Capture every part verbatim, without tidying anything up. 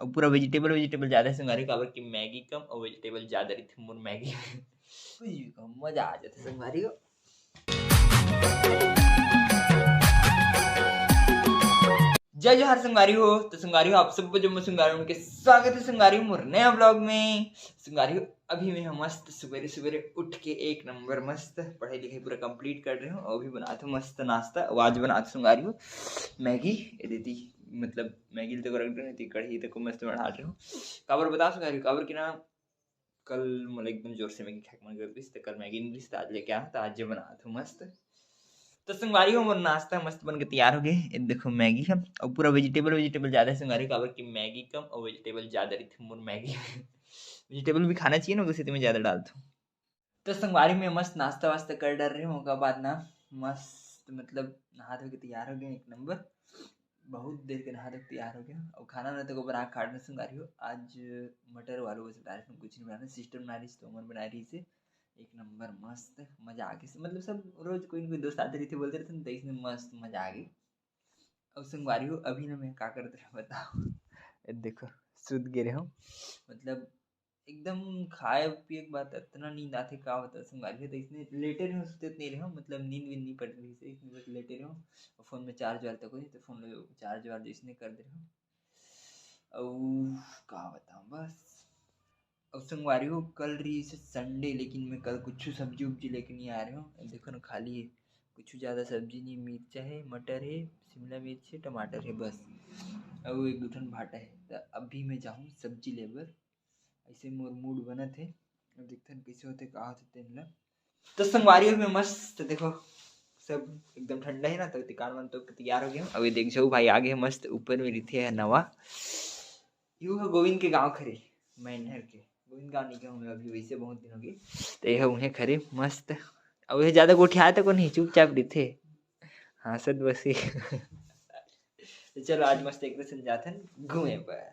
अउ पूरा vegetable vegetable ज्यादा हे संगवारी हो, काबर कि Maggi कम अउ vegetable ज्यादा रहिथे मोर Maggi में। कुछ भी कहो, मजा आ जाथे संगवारी हो। जय जोहार संगवारी हो। तो संगवारी हो, आप सब जम्मो संगवारी मन के स्वागत हे संगवारी हो मोर नया vlog में। संगवारी हो, अभी मैं ह मस्त सुबेरे सुबेरे उठ के एक नंबर मस्त पढ़ाई लिखाई पूरा complete कर रहे हो, अउ अभी बनात हो मस्त नाश्ता। अउ आज बनात हो संगवारी हो Maggi, ये देती मतलब Maggi ल तो रख दे, कढ़ी तको मस्त बढ़ा रहे हो। काबर बता संगवारी हो, काबर कि ना कल मोला एकदम जोर से Maggi खाए के मन कर रहिस, त कल Maggi नइ रहिस, त आज लेके आए हंव, त आज ये बनात हो मस्त। तो संगवारी हो, मोर नाश्ता मस्त बन के तैयार हो गे। ये देखो Maggi ह, अउ पूरा vegetable vegetable ज्यादा हे संगवारी हो, काबर कि Maggi कम अउ vegetable ज्यादा रहिथे मोर Maggi में। Vegetable भी खाना चाहिए ना, उसी में ज्यादा डालथों। तो संगवारी हो, मैं मस्त नाश्ता वास्ता कर डर रहे हंव, ओकर बाद ना मस्त मतलब नहा धो के तैयार हो गे एक नंबर। बहुत देर के नहा धो के तैयार हो गे हंव। अउ खाना ना तो बना खाड़ में संगवारी हो, आज मटर आलू बस बना रहे, कुछ नहीं बनाना। Sister बना रही, तो मन बना रही से एक नंबर मस्त मजा आ गे। मतलब सब रोज कोई ना कोई दोस्त आते रहिथे, बोलते रहिथे ना, त इसने मस्त मजा आ गे। अउ संगवारी हो, अभी ना मैं का करत रहे बताओ, ये देखो सुत गे रहे हंव। मतलब एकदम खाए पिए के बाद इतना नींद आथे, का बता संगवारी हो, त इसने लेटे रहे हंव, सुते नइ रहे हंव, मतलब नींद भी नइ पड़ रही से, इसने बस लेटे रहे हंव। अउ फोन में charge वार तको हे, त फोन ल charge वार जैसने कर दे रहे हंव। अउ का बताओ बस। अउ संगवारी हो, कल रहिसे Sunday, लेकिन मैं कल कुछ सब्जी उब्जी लेके नइ आए रहे हंव। देखो ना, खाली हे, कुछ ज्यादा सब्जी नहीं, मिर्चा हे, मटर हे, शिमला मिर्च हे, टमाटर हे, बस। अउ एक दू ठन भाटा हे। त अभी मैं जाहूं सब्जी ले बर। ऐसे मोर mood बनत हे, अब देखथन कैसे होथे, का होथे तेन ला। तो संगवारी हो, मैं मस्त देखो सब एकदम ठंडा हे ना, तो तिकार मन तो तैयार हो गे हंव। अउ ये देख जाओ भाई आगे मस्त ऊपर में रहिथे नवा, यू ह गोविंद के गांव खरे, मैनहर के। गोविंद गांव नइ गे हंव मैं अभी, वैसे बहुत दिन हो गे। त ये ह उहें खरे मस्त, अउ ये ज्यादा गोठियाए तको नहीं, चुपचाप रहिथे, हांसत बस हे। त चलो आज मस्त एक दिन जाथन घूमे बर।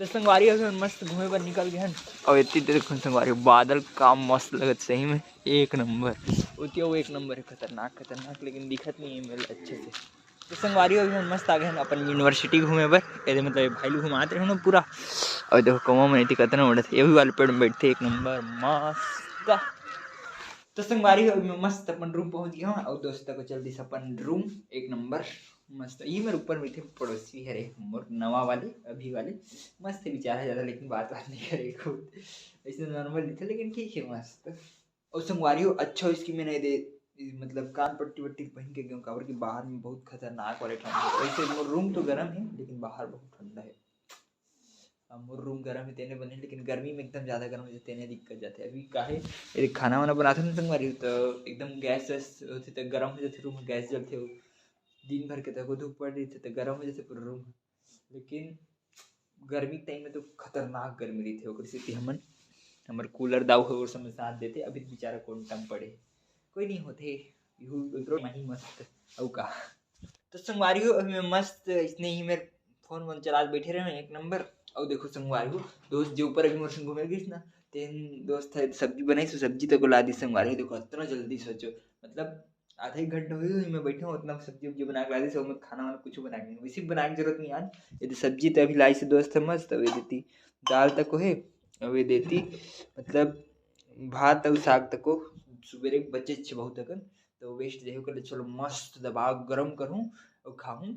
तो संगवारी हो, अभी मस्त घूमे बर निकल गे हन। अउ एती देखो संगवारी हो, बादल का मस्त लगत सही में, एक नंबर। ओती अउ एक नंबर हे, खतरनाक खतरनाक, लेकिन दिखत नहीं हे मेरे अच्छे से। तो संगवारी हो, अभी हम मस्त आ गे हन अपन university घूमे बर। एदे मतलब ये भाई लोग घुमात रहे हो ना पूरा। अउ देखो कौवा मन एती कतना उड़त हे, ये भी वाले पेड़ में बैठथे, एक नंबर मस्त। तो संगवारी हो, अभी मैं मस्त अपन room पहुंच गे हंव अउ दोस्त तको चल दिस अपन room, एक नंबर मस्त। ये मेरे ऊपर में थे पड़ोसी हरे मोर नवा वाले, अभी वाले, मस्त हे बेचारा, ज्यादा लेकिन बात बात नहीं करे खुद, ऐसे normal नहीं थे, लेकिन ठीक हे मस्त। अउ संगवारी हो, अच्छा हो इसकी मैं नहीं दे, मतलब कान पट्टी वट्टी पहन के गे हंव, काबर कि बाहर में बहुत खतरनाक वाले ठंड हे। वैसे मोर room तो गर्म हे, लेकिन बाहर बहुत ठंडा हे। अब मोर room गर्म हे तेने बने, लेकिन गर्मी में एकदम ज्यादा गर्म हो जाथे, तेने दिक्कत जाथे। अभी का हे, ये खाना वाना बनाथन ना संगवारी हो, तो एकदम gas वैस होथे, तो गर्म हो जाथे room, gas जलथे, वो दिन भर के तको धूप पड़ रहिथे, तो गर्म हो जाथे पूरा room। लेकिन गर्मी के time में तो खतरनाक गर्मी रहिथे, ओकर सेती हमन, हमर cooler दाऊ हे, ओर समय साथ देथे। अभी तो बेचारा कोंटा में पड़े हे, कोई नहीं होथे, यहू एकरो माही मस्त। अउ का, तो संगवारी हो, अभी मैं मस्त इसने ही मेरे phone वोन चलात बैठे रहे हंव एक नंबर। अउ देखो संगवारी हो, दोस्त जे ऊपर अभी मोर संग घूमे गिस ना, तेन दोस्त हे सब्जी बनाइस, सब्जी तको ला दिस संगवारी हो। देखो अतना जल्दी सोचो, मतलब आधा एक घंटा होही मैं बैठे हंव, अतना सब्जी उब्जी बना के ला दिस, अउ मैं खाना वाना कुछ बना के नहीं, वैसे बना के जरूरत नहीं आज। ये दे सब्जी तो अभी लाइस दोस्त हे मस्त, अउ ये देती दाल तको हे, अउ ये देती मतलब भात अउ साग तको सुबेरे बचेच हे बहुत अकन, तो waste जाही ओकर ले चलो मस्त दबा के गरम करहूं अउ खाहूं।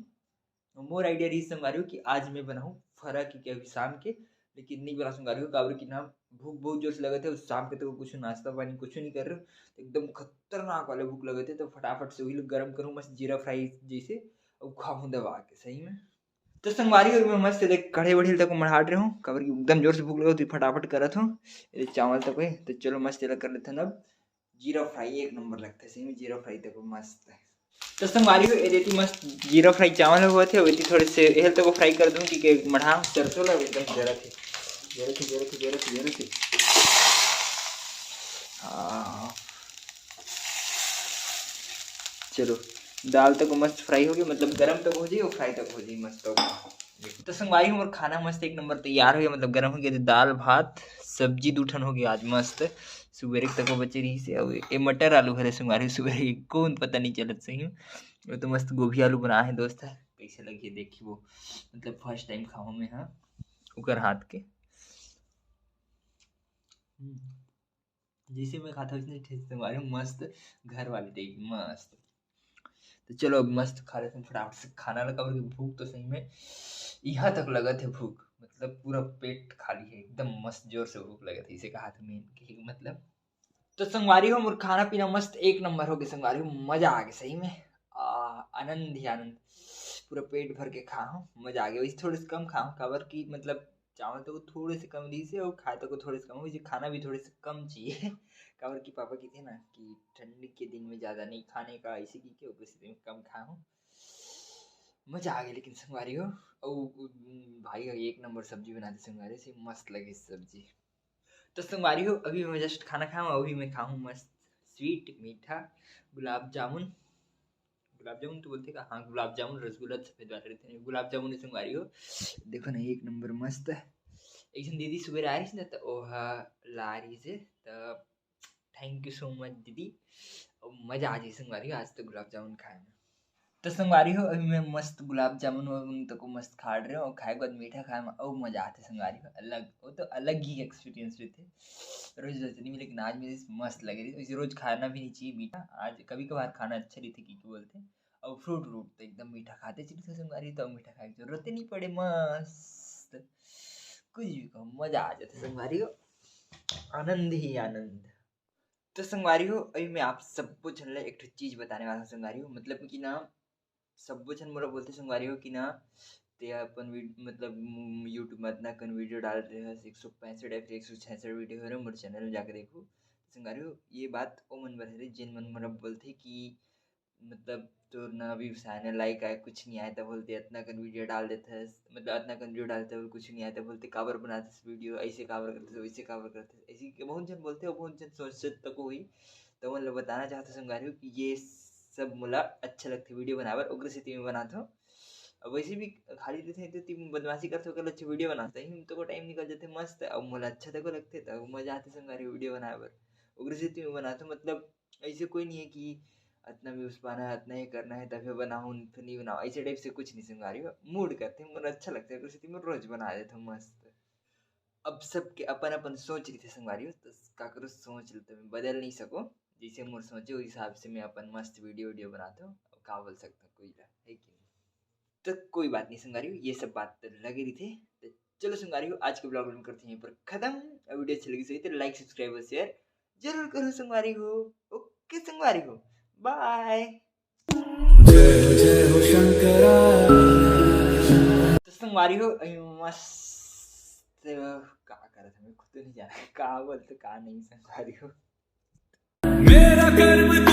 मोर idea रहिस संगवारी हो कि आज मैं बनाहूं फरा के, के अभी शाम के, लेकिन नहीं बना संगवारी हो, काबर कि ना भूख बहुत जोर से लगत हे, अउ शाम के तो कुछ नाश्ता पानी कुछ नहीं कर रहे हो, तो एकदम खतरनाक वाला भूख लगत हे, तो फटाफट से वही लोग गरम करूँ मस्त जीरा fry जैसे, अउ खाहूँ दबा के सही में। तो संगवारी हो, मैं मस्त देख कढ़े बढ़े तक मढ़ात रहे हूँ, काबर कि एकदम जोर से भूख लगत हे, तो फटाफट करत हूँ। ये चावल तक हे, तो चलो मस्त एला कर लेथन अब। जीरा fry एक नंबर लगथे सही में, जीरा fry तको मस्त हे। तो संगवारी हो, ये देती मस्त जीरा fry चावल होवत हे, अउ एती थोड़े से एहल तको fry कर दूं, कि के मढ़ा सरसों ला एकदम जरत हे, जरत हे, जरत हे, जरत हे, जरत हे। हाँ, चलो, दाल तको मस्त fry हो गे, मतलब गरम तको हो जाही अउ fry तको हो जाही, मस्त हो गे। तो संगवारी हो, मोर खाना मस्त एक नंबर तैयार हो गे, मतलब गरम हो गे, दाल भात सब्जी दू ठन हो गे आज मस्त। सुबेरे तक बचे रहिसे, अउ ए मटर आलू हरे संगवारी, सुबेरे एको पता नहीं चलत सही में। वो तो मस्त गोभी आलू बनाए हे दोस्त ह, कैसे लगही देखबो, मतलब first time खाहूं मैं ह। अउ कर हाथ के। हम्म। जैसे मैं खाता हूँ, इसने ठेस संगवारी हो, मस्त घर वाली टाइप, मस्त। तो चलो, अब मस्त खा लेते हैं फटाफट से खाना लगा, और भूख तो सही में यहाँ तक लगत है, भूख मतलब पूरा पेट खाली है एकदम, मस्त जोर से भूख लगत है, इसे कहा था मेन के मतलब। तो संगवारी हो, मोर खाना पीना मस्त एक नंबर हो गया संगवारी हो, मजा आ गया सही में। आ, आनंद ही आनंद, पूरा पेट भर के खा हूँ, मजा आ गया। वैसे थोड़े से कम खा हूँ, काबर कि मतलब चावल तो थोड़े से कम रहिसे और खाए तो थोड़े से कम हो, खाना भी थोड़े से कम चाहिए। काबर कि पापा कहते हैं ना कि ठंडी के दिन में ज़्यादा नहीं खाने का, इसी की के ऊपर से कम खा हूँ। मजा आ गया लेकिन संगवारी हो। और भाई एक नंबर सब्जी बनाते संगवारी से, मस्त लगे सब्जी। तो संगवारी हो, अभी मैं जस्ट खाना खाऊँ, अभी मैं खाऊँ मस्त स्वीट मीठा गुलाब जामुन। गुलाब जामुन तो बोलते का? हाँ, गुलाब जामुन, रसगुल्ला, सफेद वाला रहते हैं, गुलाब जामुन है संगवारी हो। देखो ना, एक नंबर मस्त। एक दिन दीदी सुबह आ रही थी ना, तो ओह ला रही से, तो thank you so much दीदी। और मजा आ जाए संगवारी हो, आज तो गुलाब जामुन खाए में। तो संगवारी हो, अभी मैं मस्त गुलाब जामुन वामुन तको मस्त खा रहे हो, और खाए के बाद मीठा खाए में और मजा आते संगवारी हो, अलग, वो तो अलग ही एक्सपीरियंस रहते। रोज रोज नहीं, लेकिन आज मेरे मस्त लगे रही। वैसे रोज खाना भी नहीं चाहिए मीठा, आज कभी कभार खाना अच्छा रहते, की बोलते। और फ्रूट व्रूट तो एकदम मीठा खाते चलिए संगवारी, तो मीठा खाए की जरूरत ही नहीं पड़े, मस्त कुछ भी कहो, मजा आ जाते संगवारी हो, आनंद ही आनंद। तो संगवारी हो, अभी मैं आप सबको झन ला एक ठो चीज बताने वाला हूँ संगवारी हो, मतलब कि ना सबो झन मोला बोलते संगवारी हो कि ना ते अपन वीड-, मतलब YouTube में इतना कन वीडियो डाल रहे हस, एक सौ पैंसठ या फिर एक सौ छियासठ वीडियो हो रहे, मोर चैनल में जाके देखो। संगवारी हो, ये बात ओ मन बर हरे जेन मन मोला बोलते कि मतलब तोर ना अभी साने लाइक आए, कुछ नहीं आए, तब बोलते इतना कन वीडियो डाल देते हैं, मतलब इतना कन वीडियो डालते हैं, कुछ नहीं आए, तब बोलते काबर बनाते वीडियो, ऐसे काबर करते, वैसे काबर करते, ऐसे के बहुत जन बोलते हैं, बहुत जन सोचते तक हुई। तो मतलब बताना चाहते संगवारी हो कि ये सब मोला अच्छा लगते वीडियो बनाए बर, ओकरे सेती मैं बनात हूँ। अब वैसे भी खाली रहते हैं तो तीन बदमाशी करते हो, कल अच्छे वीडियो बनाते हैं, हम तो को टाइम निकल जाते मस्त। अब मोला अच्छा तको लगते, तब मजा आते संगवारी वीडियो बनाए बर, ओकरे सेती मैं बनात हूँ। मतलब ऐसे कोई नहीं है कि इतना भी उस पाना है, इतना ही करना है, तभी बनाऊँ, फिर नहीं बनाऊँ, ऐसे टाइप से कुछ नहीं संगवारी हो। मूड करते हैं, मोर अच्छा लगता है, ओकरे सेती मैं रोज बना देता हूँ मस्त। अब सबके अपन अपन सोच रही थे संगवारी हो, तो काकरो सोच लेते मैं बदल नहीं सको, जैसे मोर सोचे उस हिसाब से मैं अपन मस्त वीडियो वीडियो बनाता हूँ। अब का बोल सकता हूँ कोई ला, है कि नहीं? तो कोई बात नहीं संगवारी हो, ये सब बात तो लगे रही थे। तो चलो संगवारी हो, आज के ब्लॉग में करते हैं यहीं पर खत्म। और वीडियो अच्छी लगी सही तो लाइक, सब्सक्राइब और शेयर जरूर करो संगवारी हो। ओके संगवारी हो, बाय। जय जय हो शंकरा। तो संगवारी हो, अभी मस्त का करत हमें खुद नहीं जाना, का बोलते का नहीं संगवारी हो। मेरा कर्म